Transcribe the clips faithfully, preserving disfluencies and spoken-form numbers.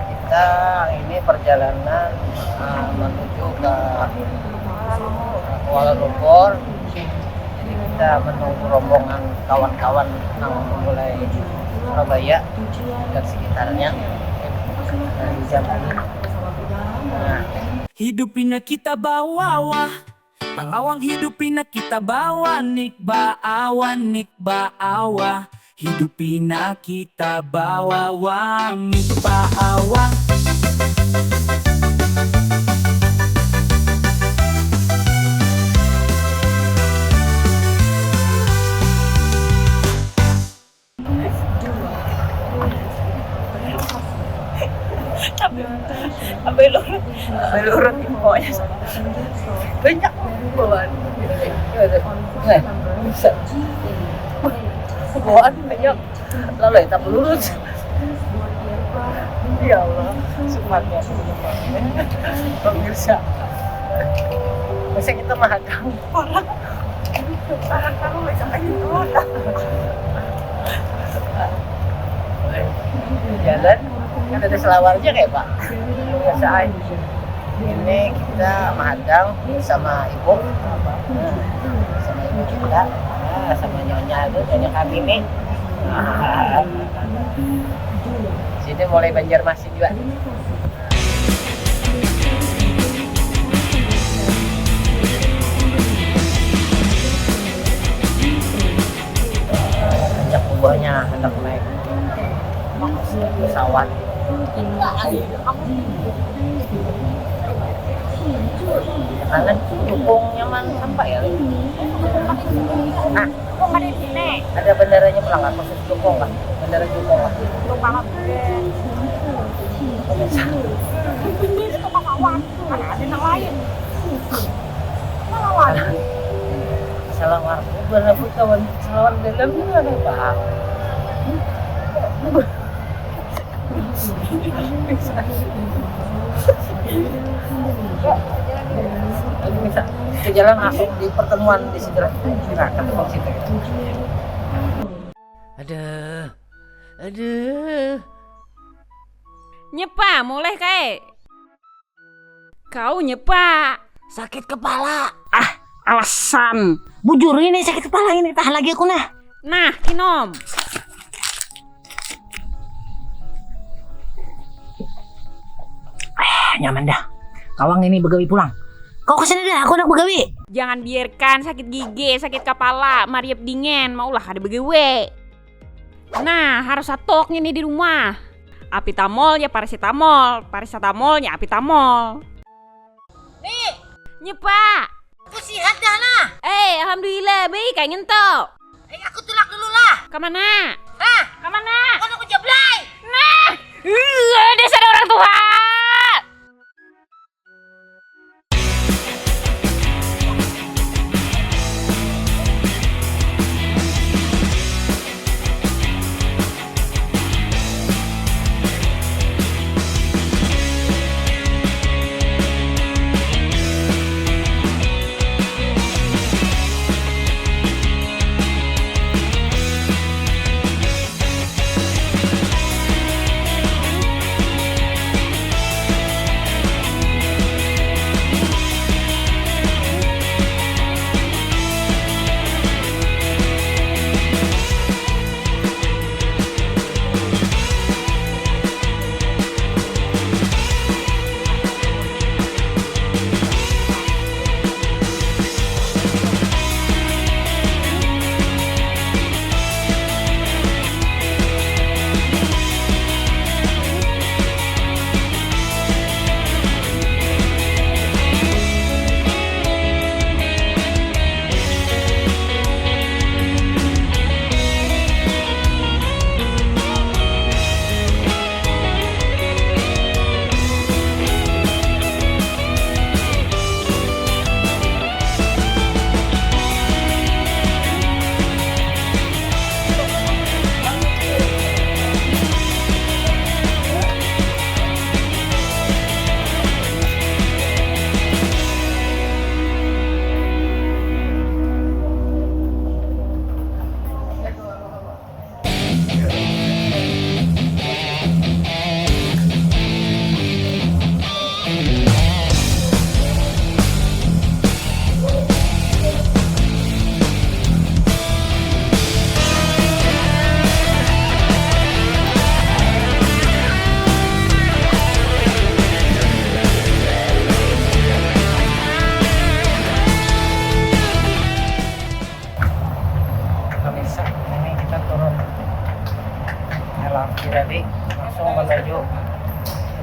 Kita ini perjalanan uh, menuju ke Kuala Lumpur. Jadi kita menunggu rombongan kawan-kawan yang mulai Surabaya dan sekitarnya dari jam ini. Nah, hidup pina kita bawa wah. Pang awang hidup pina kita bawa nik baawa nik baawa. Hidup pina kita bawa wang nik baawa. Abel urut, abel urut pokoknya banyak bawaan. Nah, bisa bawaan banyak. Lalu ya tak lurus. Ya Allah, sumpahnya pemirsa. Masa kita mahadang orang. Orang kamu macam aja tuh. Jalan kan ada selawarnya kayak pak. Biasa aja. Ini kita mahadang sama ibu, sama ibu kita, nah, sama nyonya itu nyonya kami nih. Sini mulai Banjarmasin juga. Banyak buahnya hendak naik pesawat. Kanan dukung nyaman sampai ya. Nah, ada bandaranya pulang kan, khusus dukung kan, bandara dukung kan. Itu pahlawan, kan ada yang lain. Pahlawan. Salah warna, berebut kawan, salah warna dalam juga ada paham. Bisa ke jalan langsung di pertemuan di situ lah. Nah, ketemu situ. Aduh. Aduh. Nyepa, mulai kae. Kau nyepa. Sakit kepala. Ah, alasan. Bujur ini sakit kepala ini, tahan lagi aku nah. Nah, kinom. Ah, nyaman dah. Kawang ini begawi pulang. Kau kesini dah, aku nak begawi. Jangan biarkan sakit gigi, sakit kepala, mariep dingin, maulah kada begawi. Nah, harus satok ngini di rumah. Apitamol ya paracetamol, paracetamol ya apitamol. Nih, nyepa. Aku sihat dah nah. Eh, alhamdulillah, baik kayak ngento. Eh, aku tulak dulu lah. Kemana? Hah? Kemana? Kan aku jablay. Nah, uh, dasar orang tua.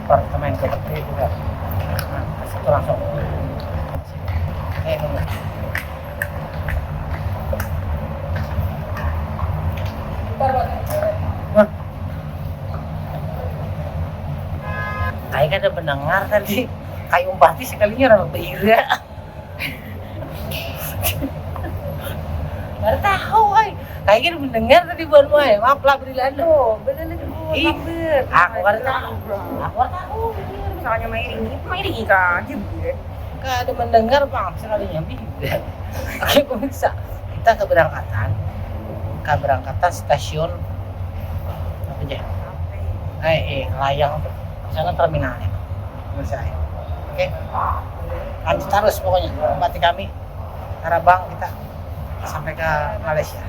Pertama yang seperti itu kan. Nah, kasih itu langsung. Eh, tunggu. Wah. Kayak kada mendengar tadi. Kayak umpati sekalinya orang beira. Kada tahu, ai. Kayak gini mendengar tadi buat mai. Maaf lah, beri lanu. Tuh, bener nih, Bu. Ih, aku kada tahu. Aku kada tahu. Misalnya mairingi, mairingi aja, Bu, ya. Kada mendengar, Bang. Sekalinya beda. Oke, pemirsa. Kita keberangkatan. Keberangkatan stasiun apa aja? Eh, eh, layang tuh. Di sana terminalnya. Selesai. Oke. Lanjut terus pokoknya. Berarti kami harap bang kita sampai ke Malaysia.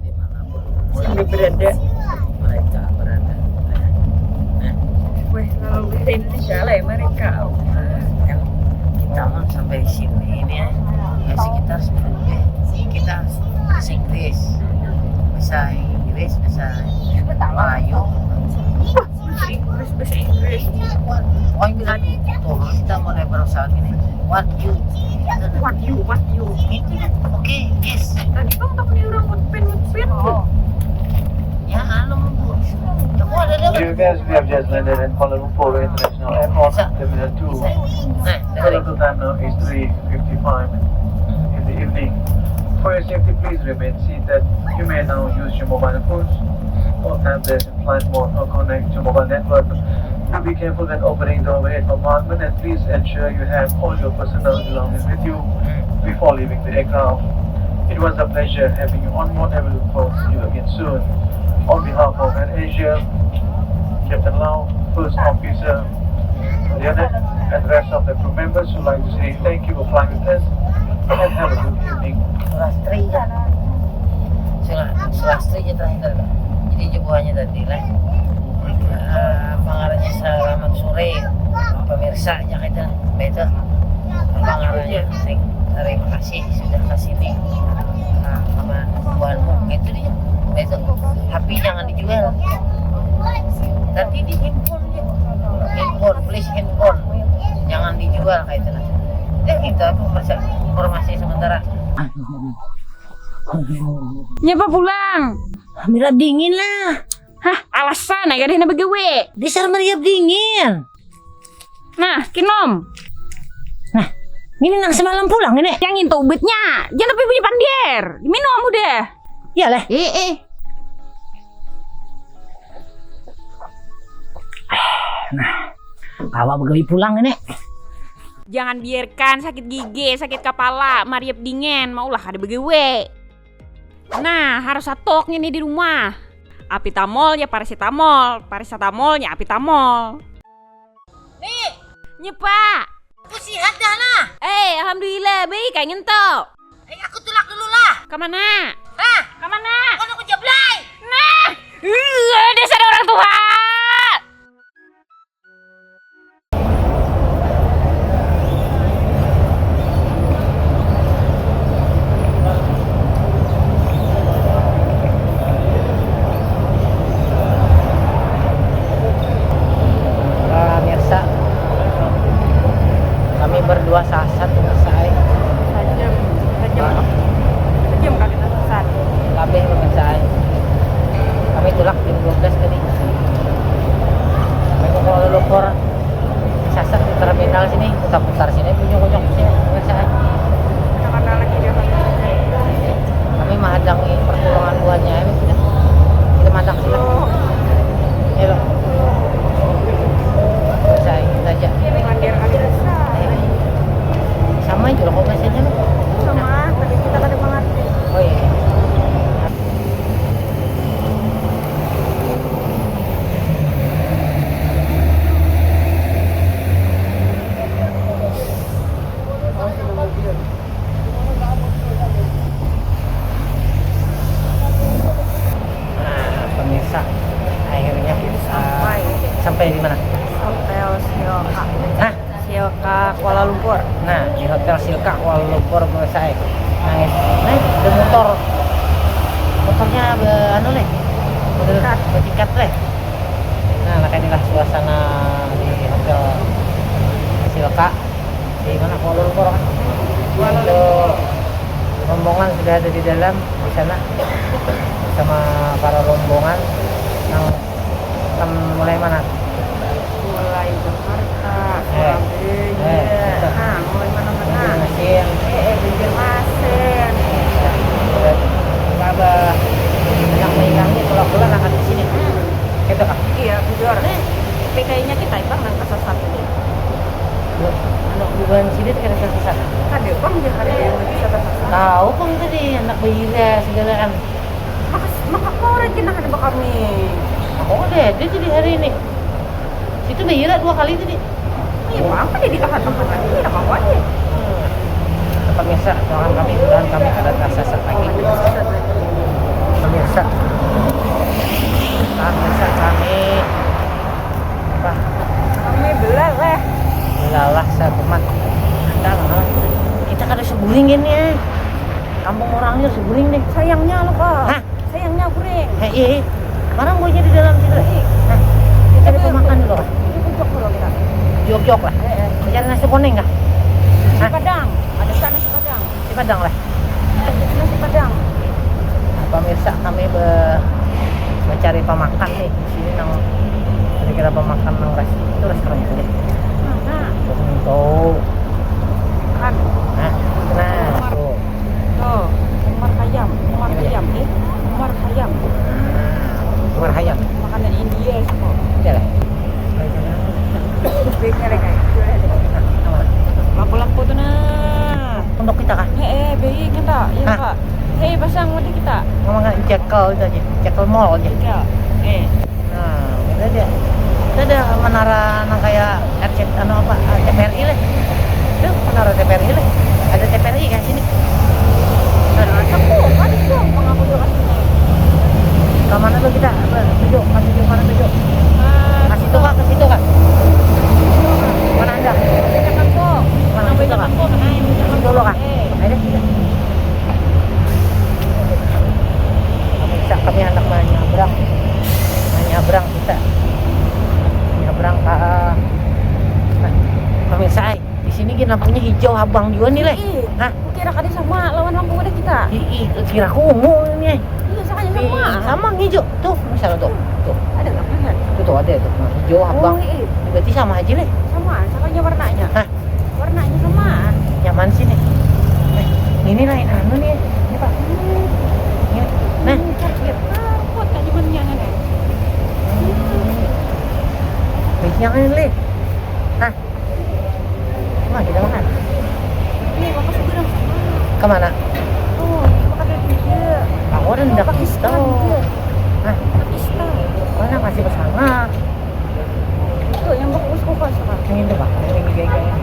Dimanapun sambil berada mereka berada. Nah, weh, lalu bahasa Indonesia lah ya mereka. Kan kita mah sampai sini ini ya, ya sekitar sepuluh ya. Kita bahasa Inggris, bahasa Inggris, bahasa Melayu. Bahasa Inggris, bahasa Inggris. Oh, ini lagi tuh, kita mulai berusaha gini. What you? What you? What you? Itu ya. Oke, yes. Tadi bang tak nih orang wetpen wetpen. Oh. Ya, anu, Bu. Aku ada dapat. Dear guests, we have just landed in Kuala Lumpur International Airport, Terminal two. Nah, the current time now is three fifty-five in the evening. For your safety, please remain seated. You may now use your mobile phones or tablets in flight mode or connect to mobile network. Do be careful when opening the overhead compartment, and please ensure you have all your personal belongings with you before leaving the aircraft. It was a pleasure having you on board, and we look forward to see you again soon. On behalf of AirAsia, Captain Lau, First Officer, Leonard, and rest of the crew members would like to say thank you for flying with us and have a good evening. Sulastri ya. Sula-, Sulastri aja terakhir. Jadi jebuhannya tadi lah. Eh, apa ngarannya, selamat sore pemirsa, ya kita. Itu apa ngarannya, terima kasih sudah ke sini. Nah, sama buanmu itu dia. Itu H P jangan dijual. Tadi di handphone dia. Handphone, please handphone. Jangan dijual kayak itu nah. Ya gitu aku masa informasi sementara. Nyapa pulang? Mira dingin lah. Hah, alasan aja deh na begawe. Dasar meriap dingin. Nah, kinom. Nah, ini nang semalam pulang ini. Yang itu ubitnya. Jangan tapi bunyi pandir. Diminum udah. Iya leh. Eh, eh. Nah, awak begawi pulang ini. Jangan biarkan sakit gigi, sakit kepala, mariap dingin, maulah kada begawe. Nah, harus satok ini di rumah. Apitamol ya paracetamol, paracetamol ya apitamol. Nih, nyepa. Aku sihat dah nah. Eh, alhamdulillah, baik kayak ngento. Eh, aku tulak dulu lah. Kemana? Hah? Kemana? Kan aku jablay. Nah, uh, dasar orang tua. Nah, pemirsa, kami berdua sasat, pemirsa, ai. Sajam, sajam, sajam kami tersesat. Kabeh, pemirsa, ai. Kami tulak jam dua belas tadi. Akhirnya kita sampai di mana? Hotel Silka. Hah? Silka Kuala Lumpur. Nah, di Hotel Silka Kuala Lumpur, pemirsa. Nah, ini ada motor. Motornya be, anu nih. Model bertingkat leh. Nah, nah, inilah suasana di Hotel Silka. Di mana, Kuala Lumpur kan? Itu rombongan sudah ada di dalam, di sana bersama para rombongan yang akan mulai mana? Mulai Jakarta, eh, Surabaya, eh, nah, mulai mana-mana. Banjarmasin. Eh, eh, Banjarmasin. Apa? Banyak mainannya, pulang-pulang akan di sini. Hmm. Gitu kah? Iya, bujur. Tapi kayaknya kita ibang nang kesasar ini. Anu, bubuhan sidin kada sasar. Kada pang jar kada yang lagi sasar. Tahu pang tadi anak bayi lah segala kan. Maka maka kau rajin nah kada bakami. Aku kada ada tadi hari ini. Situ bayi lah dua kali tadi. Iya, apa dia ditahan makan lagi, tidak apa aja. Pemirsa, doakan kami, mudahan kami kada tersesat lagi. Pemirsa, pemirsa kami apa? Kami belalah. Belalah sakumat. Ada lah. Kita kada seguring gini ya. Kampung orangnya seguring deh. Sayangnya lo kak. Hah? Sayangnya guring. Eh, iya, iya. Marang buahnya di dalam situ. Iya. Nah, kita ada pemakan dulu kah? Ini pucuk dulu kita. Jok-jok lah. Eh, eh. Cari nasi kuning kah? Nasi padang. Ada sana nasi padang. Nasi padang lah. Nasi padang. Pemirsa, kami be mencari pemakan nih di sini nang kira-kira pemakan nang res itu restoran itu deh. Mana? Tuh. Kan. Nah, nah, tuh. Tuh, Umar Khayyam, Umar Khayyam, eh, Umar Khayyam. Nah, Umar Khayyam. Makanan India sih kok. Iya lah. Baiknya lagi. Nah, aman. Lampu-lampu tuh nah. Untuk kita kah? Eh, eh, baik kita, iya kak. Eh, pasang udah kita. Ngomong kan cekel itu aja, cekel mall aja. Iya. Eh. Nah, itu aja. Itu ada menara nang kayak R C T, anu apa, eh, T V R I lah. Itu menara T V R I lah. Ada T V R I kan sini. Nah, aku ada dong pengaku juga sini. Ke mana tuh kita? Apa? Tujuh, ke tujuh, mana tujuh? Ke situ kah? Ke situ kah? Mana anda? Ke Jakarta. Mana situ kah? Ke situ kah? Ayo deh, kita. Pemirsa, kami hendak menyeberang, menyeberang kita, menyeberang ke, nah, pemirsa, ay, di sini gini lampunya hijau habang juga nih leh. Hah? Kira kada sama lawan lampu udah kita. Ih, kira aku ungu ini. Iya, sakanya sama. Sama hijau tuh, misalnya tuh, tuh. Ada nggak? Tuh, tuh ada tuh, nah, hijau habang. Berarti sama aja leh. Sama, sakanya warnanya. Hah? Warnanya sama. Nyaman sih nih. Eh, ini lain anu nih. Ini pak. Ini. Nah. Kuat kan cuman nyangan ya. Yang ini leh. Hah? Nah, kita makan. Ini bapak sudah dong. Kemana? Oh, ini makan dari dia. Aku udah ndak tahu. Hah? Pakistan. Mana masih bersama? Tuh, yang bagus kok, Kak, sama. Yang itu, Pak. Yang gigi-gigi ini.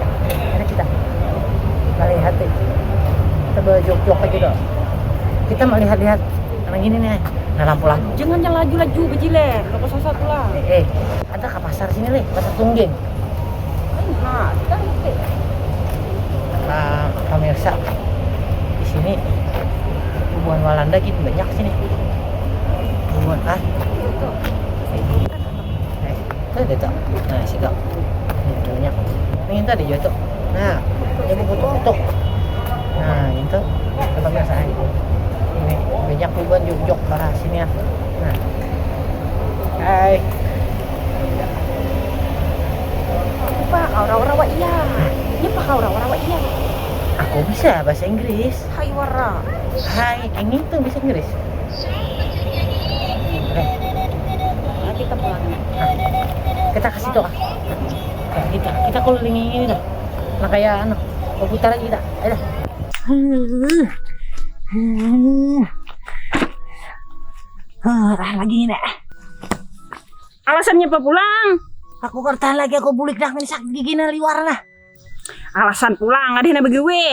Ada kita. Kita lihat deh. Kita bejok-jok aja dong. Kita mau lihat-lihat. Karena gini nih. Nah, lampu-lampu. Jangan yang laju-laju, bejiler. Lo kesasar pulang. Eh, eh. Ada ke pasar sini nih, pasar Tunggeng. Nah, kita lihat. Nah, pemirsa, di sini bubuhan Walanda gini banyak sini. Bubuhan ah. Itu. Eh. Itu ada tuh. Nah, situ. Ini banyak. Ini tadi juga tuh. Nah, ini foto-foto. Nah, itu tempat biasa. Ini banyak bubuhan jok-jok ke sini ya. Nah. Hai. Apa kau rawa-rawa iya? Ini apa kau rawa-rawa iya? Aku bisa bahasa Inggris. Hai wara. Hai, ini tuh bisa Inggris. Nah, kita pulang. Nah, kita ke situ ah. Nah, kita kita kelilingi ini dah. Nah, kayak anu, berputar aja kita. Ayo dah. Ah, lagi ini. Alasannya apa pulang? Aku kertaan lagi, aku bulik dah, ini sakit gigi nah liwar nah. Alasan pulang, ada yang bagawe.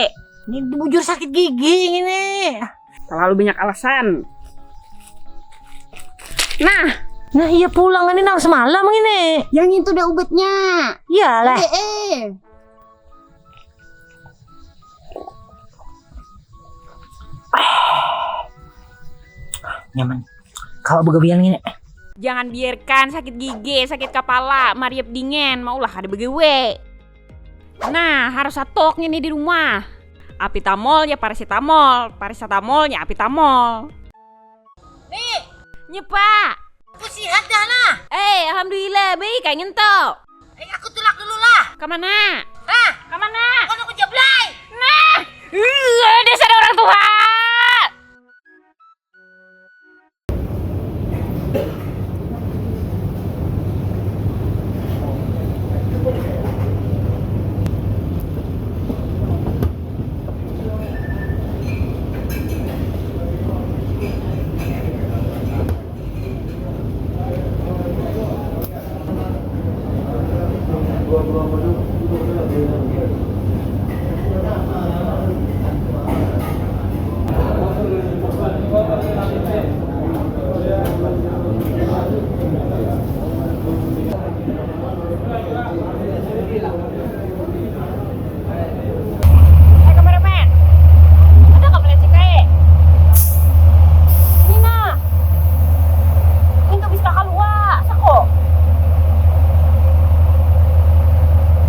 Ini bujur sakit gigi ini. Terlalu banyak alasan. Nah, Nah, iya pulang ini nang semalam ini. Yang itu udah ubatnya. Iyalah. Eh, eh. Nyaman. Kalau begawian ini. Jangan biarkan sakit gigi, sakit kepala, mariep dingin, maulah kada begawe. Nah, harus satok ini di rumah. Apitamol ya paracetamol, paracetamol ya apitamol. Nih, Nyepa, aku sehat dah nah. Eh, alhamdulillah, baik kayak ngento. Eh, aku tulak dulu lah. Kemana? Hah? Kemana? Kan aku jablay. Nah, uh, dasar orang tua. Eh, kameramen, ada nggak boleh cek ae? Ini nah, pintu bisa keluar, sako.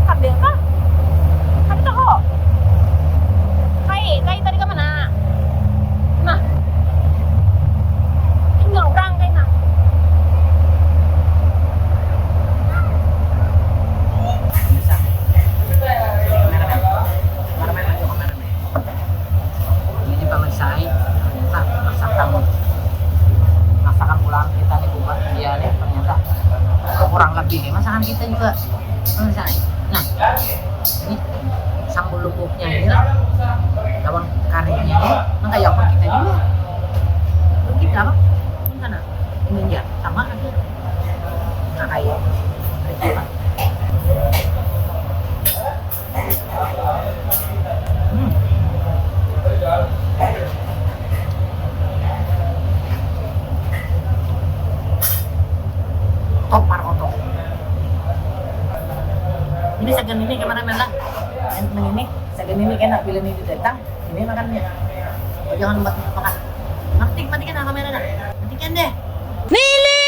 Kabel kah? Kada tahu. Kai, kai tadi ke mana? Nah, tinggal orang kai nah. Ini paman sai, ternyata masakan masakan pulang kita nih bukan dia nih, ternyata kurang lebih nih masakan kita juga paman sai. Nah, ini sambal lubuknya ini, bawang karinya ini, nang kayak apa kita juga. Kita apa? Ini sana, ini dia sama aja. Nah, kayak Top par oto. Ini sagan ini kemana mana? Yang ini sagan ini kena bila ini datang. Ini makannya. Jangan lupa makan. Matikan, matikan kamera dah. Matikan deh. Nili.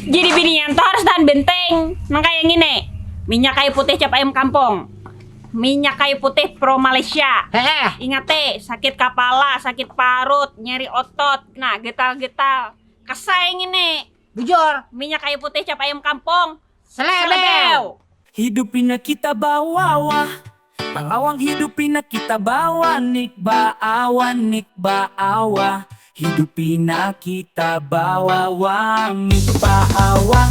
Jadi binian tuh harus tahan benteng. Nang kayak gini. Minyak kayu putih cap ayam kampung. Minyak kayu putih pro Malaysia. Heeh. Ingat eh, sakit kepala, sakit parut, nyeri otot, nah getal-getal, kesai ini. Bujur. Minyak kayu putih cap ayam kampung. Selebel. Selebel. Hidup pina kita bawa wah. Bang awang hidup pina kita bawa nik baawa nik baawa. Hidup pina kita bawa wah nik baawa.